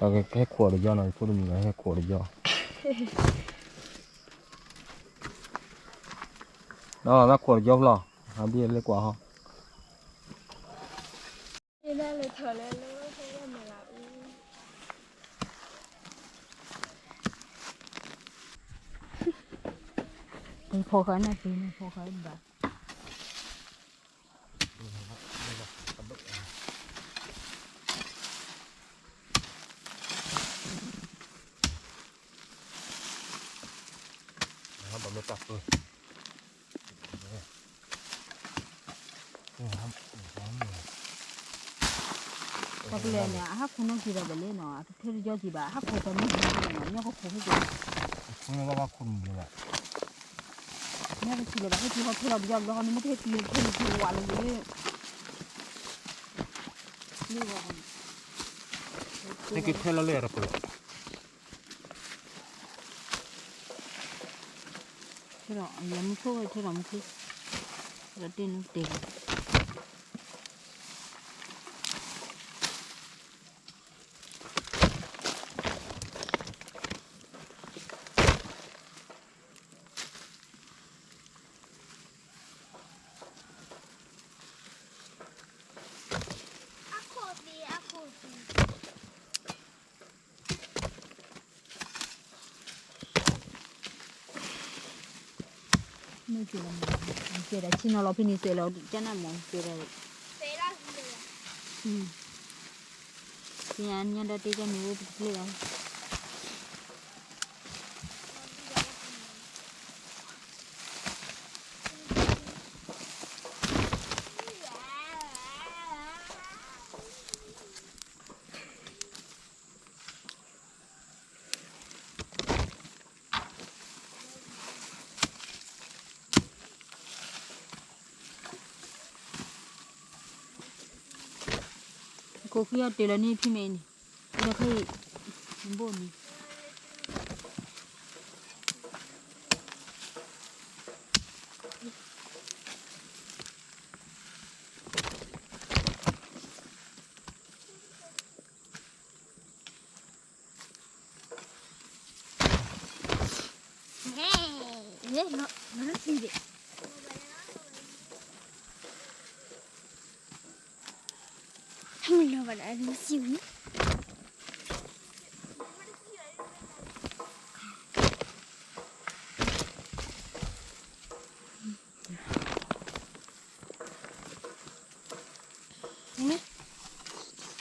ဟဲခိးတယီနီၤ ယဖိတမံၤလီၤ ဟဲခိးတယီ, ဒီးတၢ်ခိးတယီဖျီၣ်, ဟးဘ့ၣ်လဲၤကွၢ်ဟီ, ဖိဃာ်န့ၣ် ဖိဃာ်ဘၣ် တၢ်ကလဲၤန့ၣ် အဟးခိၣ်နီၢ်က့ၤဒီးဘၣ်လဲၣ်နီၤ အကထဲတယီက့ၤဘၣ် ဟးခိၣ်တမ့ၢ်နီၤ မ့ၢ်ကခိၣ်ဖဲက့ၤ မ့ၢ်ကဆူၣ်လၢၤဘၣ် ဟဲက့ၤဟီထဲလီၤပယီၤဘျီဃီန့ၣ် မ့ၢ်တဟဲက့ၤထဲလီၤဝးလၢၤလၢ ဟဲက့ၤထဲလီၤလၢယၤတပူၤလီၤ, ထဲလီၤ ယမုၢ်ခိၣ်ဝဲထဲလီၤမုၢ်ခိၣ်, ဒီးတ့ၢ်နုၢ်တဲလီၤ မ့ၢ်ကဲဒီး ကဲဒီး ဆ့ၣ်နီၤလီၤဖဲန့ၣ်စဲးလီၤ ကနၣ်မ့ၢ် ကဲဒီး ပညါညါဒီးတ့ၢ်ကနုၢ်အိၣ်ပတကျ့ၣ်လီၤ ခိၣ်ဃံအီၤတ့ၢ်လီၤန့ၣ်ဖံမဲအံၤန့ၣ်, ဒီးခဲအံၤ, ဘိၣ်န့ၣ်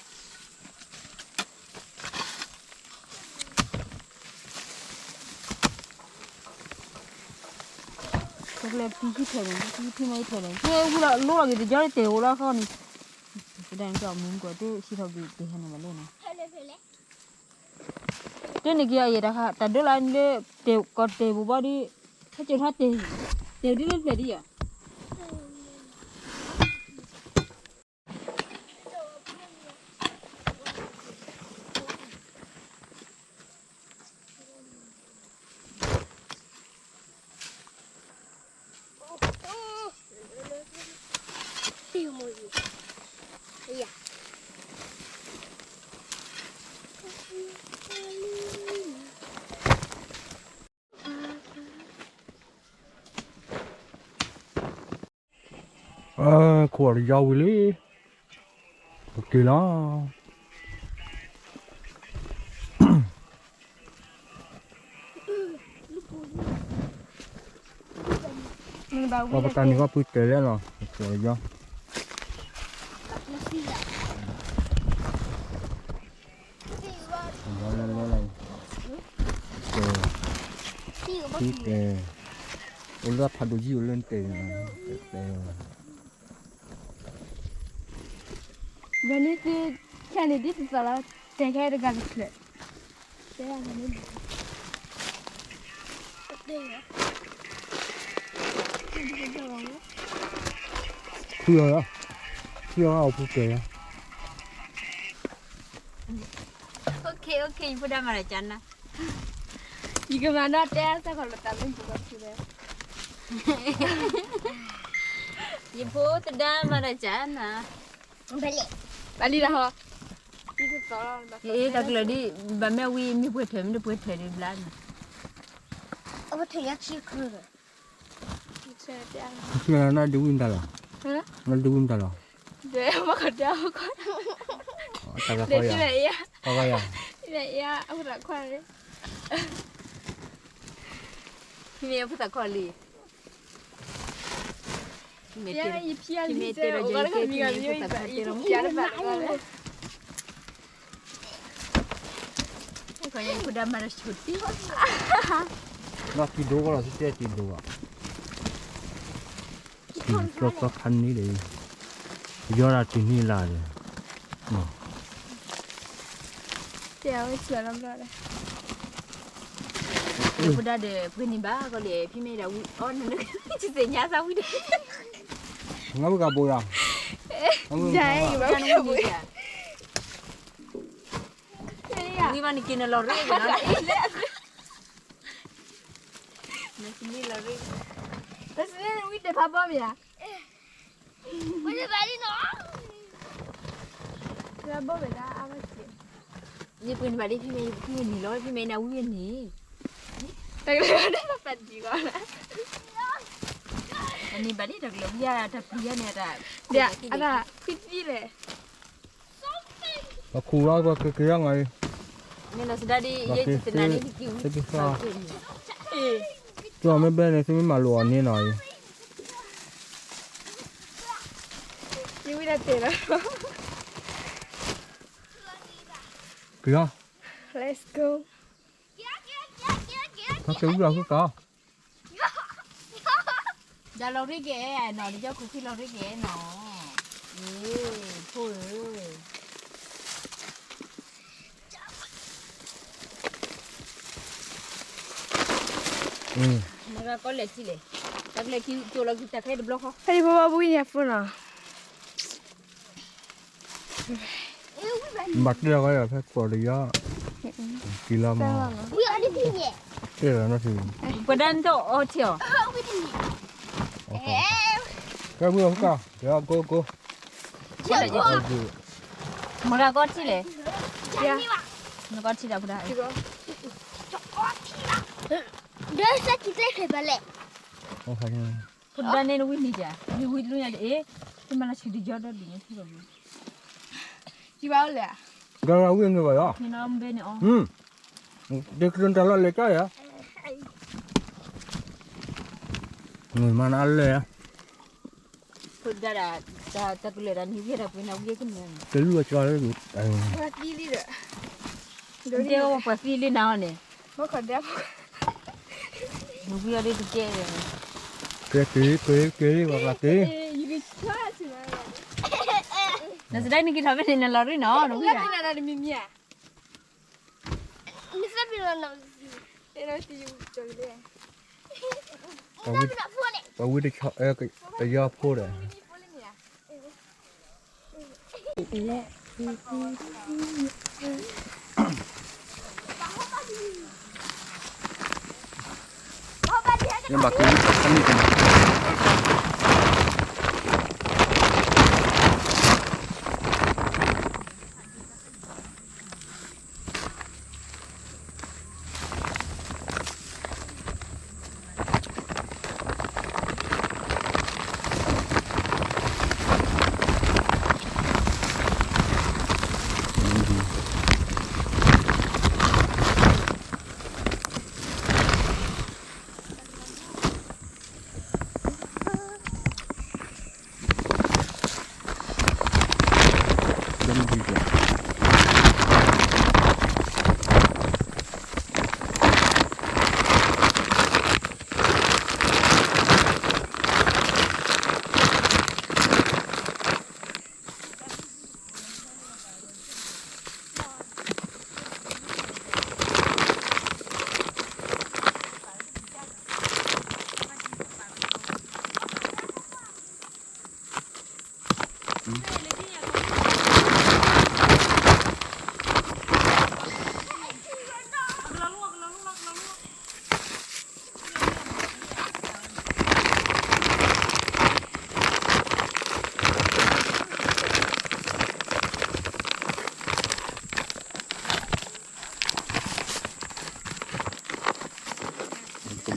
တၢ်ကလဲၤပံဟံၣ်ထဲလဲၣ်, ပံဟံၣ်ထဲလဲၣ်, ကဲဝံၤလီၤလိၣ်လီၤက့ၤတယီတတဲာ်အိၣ်လၢဃီန့ၣ်, တဒၣ်န့ၣ်ကမူကီးတစံးထီၣ်က့ၤတဟဲန့ၣ်ဘၣ်လဲၣ်နီၤ, တန့ၢ်က့ၤအံၤတၢ်ခါ တၢ်ဒိလၢလၢတဲာ်ကီးတဲာ်ပူၤဘီဒီး, ဟဲက့ၤထီၣ်တဲာ်, တဲာ်ဒ်လၢပျဲၢ်ဒ်ယီၤ ခိၣ်အီၤတယီဝံၤလံ, ပက့ၤလီၤ, ပှၤပတၢ်န့ၣ်ကီၢ်ပုၢ်တဲာ်လဲၣ်လီၤ, ခိၣ်အီၤတယီ တဲ, အိၣ်လၢဖးဒိၣ်ယံၤအိၣ်လၢတဲာ်, တဲ, ဒီးန့ၣ်သု, ခဲန့ၣ်ဒ်သိးလီၤ, တဲခဲတဂၤတဖျၢၣ်, တဲ, ဖုလီၤ, ဖုလီၤအီၣ်ဖုတဲာ်လီၤ. ယဖိဒၣ်မၤတၢ်ကၢ်နၤ, ယကမၤဒီးတဲအစၢ်ခီၣ်လီၤတၢ်လၢယဖိဒၣ်ဖုလီၤ, ယဖိတဒါမၤတၢ်ကၢ်နၤ, ဘၣ်လံလီၤဟီ, ယက အ့ တၢ်ကလၢာ်ဒ် ဘၣ်မ့ၢ်ဝံၤမ့ၢ်ပှဲၤထၢၣ် မ့ၢ်တပှဲၤထၢၣ်ဒ်ဘျါန့ၣ်, အဝဲထၢၣ်ယါဆံချၢဒီး, ဆံချၢဒ်ဝံၤမတၤလီၤ, ဒ်ဝံၤမတၤလီၤ, ဒ်မကဒၢ, တၢ်ကခီယါ, ခီယါ, အဖိသၣ်ခွါ, မ့ၢ်အဖိသၣ်ခွါလံ မ့ၢ်တဲလီၤ ယဖိသၣ်ခွါတဲလီၤ ဖိဒါမၤတၢ်ဆိတံၢ်, လီၤတံၢ်ဒိၣ်ကီလီၤ စတဲတံၢ်ဒိၣ်ဘၣ်, တံၢ်ကျီကျီခါန့ၣ်ဒီး, ယီဒၣ်တံၢ်န့ၣ်လၢ်ဒီး, တဲအဝဲဆၢလီၤဘျီဒီး ဖိဒါဒီး ပှ့ၤန့ၢ်ဘၣ်ကီလံ ဖံမ့ၢ်ဒၣ်ဝံအီၣ်နနကသ့ၣ်ညါသးဝံဒီး, ငါဝံကဘိယၤ, ဝံဘၣ်နက့ၤနလီၤရ့က့ၤနီၤ, နက့ၤနလီၤရ့, တစန့ၣ်ဝံတဖးဘီမ့ၢ်ဧါ, ဝံတဖးလံနီၤ, ဘီမ့ၢ်ဒၣ်အဘၣ်က့ၤ ယပှ့ၤန့ၢ်ဘၣ်ဒ်ဖံမ့ၢ် ဖံမ့ၢ်န့ၣ်လီၤ ဖံမ့ၢ်နဝံန့ၣ်, တကလၢၤဒၣ်ပဒံဂီၤ, အန့ၣ်ဘၣ်ဒ်တကလၢၤဝံယါတၢ်ပျံၤယါန့ၣ်တၢ်, အတၢ်ခွံသံလဲၣ်, ပခူၣ်လီၤပကက့ၤယါငါအံၤ, မ့ၢ်လီၤစဒါဒ်ယဲၢ်တနၤန့ၣ်က့ၤဝံ, သုမ့ၢ်ဘဲန့ၣ် သုမ့ၢ်မၤလိာ်အီၤန့ၣ်နီၤအံၤ, ယဝံဒၣ်တဲလီၤ က့ၤလီၤ, Let's go, က့ၤဝံလီၤဃုကီး, ယလီၤရ့က့ၤနီၤ လၢယီၢ်ခိၣ်ခံလီၤရ့က့ၤနီၤ, အ့ ဖိဧၢ မတၤကီလဲၣ်ထံလဲၣ်, တၢ်ကလဲၤက့ၤကၠိလီၤက့ၤတၢ်ခဲတဘျီဃီ, ဖဲယဖိဘၣ်ဘှံးညါဖိနီၤ ဘၣ်တဲလီၤကီးဖဲကွီၢ်တယီၤ, က့ၤလီၤမး, တဲလီၤနီၤထံ, ပှၤဒါနတအီထံအီၤ, ကဲဝံၤအီၤကါ, ကဲ go go, မတၤကီထံလဲၣ်, မတၤကီထံဒီးပှၤဒါ, ဒ်စဲက့ၤကျဲခဲဘၣ်လဲၣ်, ဖိဒါန့ၣ်နဝံၣ်န့ၣ်ယါ, နဝံၣ်တလူညါဒ်အံၤ, တမၤလၢဆံးတယီဒီးဒ်န့ၣ်, ယဘၣ်အိၣ်လဲၣ်, ဒီးဝံၣ်န့ၣ်ဘၣ်ယါ, ဒ်ကျိတၢ်လီၢ်လဲၤကါယါ, မၤနအလဲၣ်, ဖိဒါဒၣ်, တၢ်ကလဲၤတၢ်န့ၣ်ဝံၣ်တၢ်ပှ့ၤန့ၣ်ဝံၣ်ကန့ၣ်, တလူအကၠီလၢ, ပှၤသံလံဒီး, ဒ်ပှၤသံလံနၤအီၤန့ၣ်, မ့ၢ်ဝံၤအီၤဒ်တကဲ, ကဲက့ၤ က့ၤ က့ၤ ပှၤကျါက့ၤ, နစဒါနက့ၤထီၣ်ဖဲန့ၣ် နလီၤရ့နီၤ, နဝံၣ်ဒၣ်, ပှၤဝံၣ်တဆီအဲၣ် တယီဖိဒီး ယဘၣ်က့ၤဝံၤတၢ်ခါန့ၣ်က့ၤနီၤ.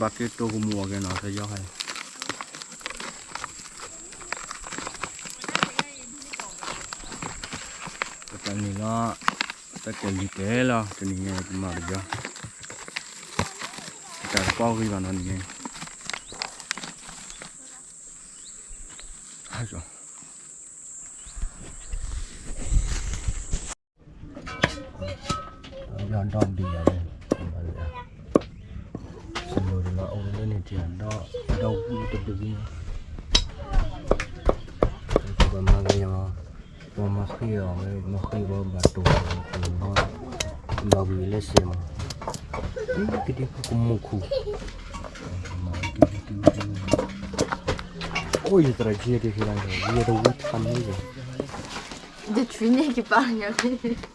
ဘၣ်က့ၤတိၢ်ကမူအီၤက့ၤနီၤ တယီခါအံၤ ပတၢ်န့ၣ်လီၤ တၢ်ကဲလံၤတဲလီၤ တနံၤညါအံၤ ပမၤတယီ ပတၢ်တပီၢ်ဂံၢ်ဘၣ်နီၤန့ၣ် ယီၢ်ဒီဘံၣ်ယၤန့ၣ် စလိၤတလီၤ အိၣ်လၢန့ၣ်တံၢ်ဒီး ဒီဝံၣ်တဘ့ၣ်န့ၣ် ပမၤဂ့ၤယၤ ပမၤဃံအီၤဝဲ မၤဃံဘၣ်ဘၣ်တိၢ်ဘၣ်ဝံၤလၢစဲးမး ကဒံကမူခိၣ် အိၣ်ယသရၣ်က့တဟ့ၣ်လီၤ ယတဝံထါန့ၣ် ယထွံၣ်န့ၢ်က့ၤပာ်ညါန့ၣ်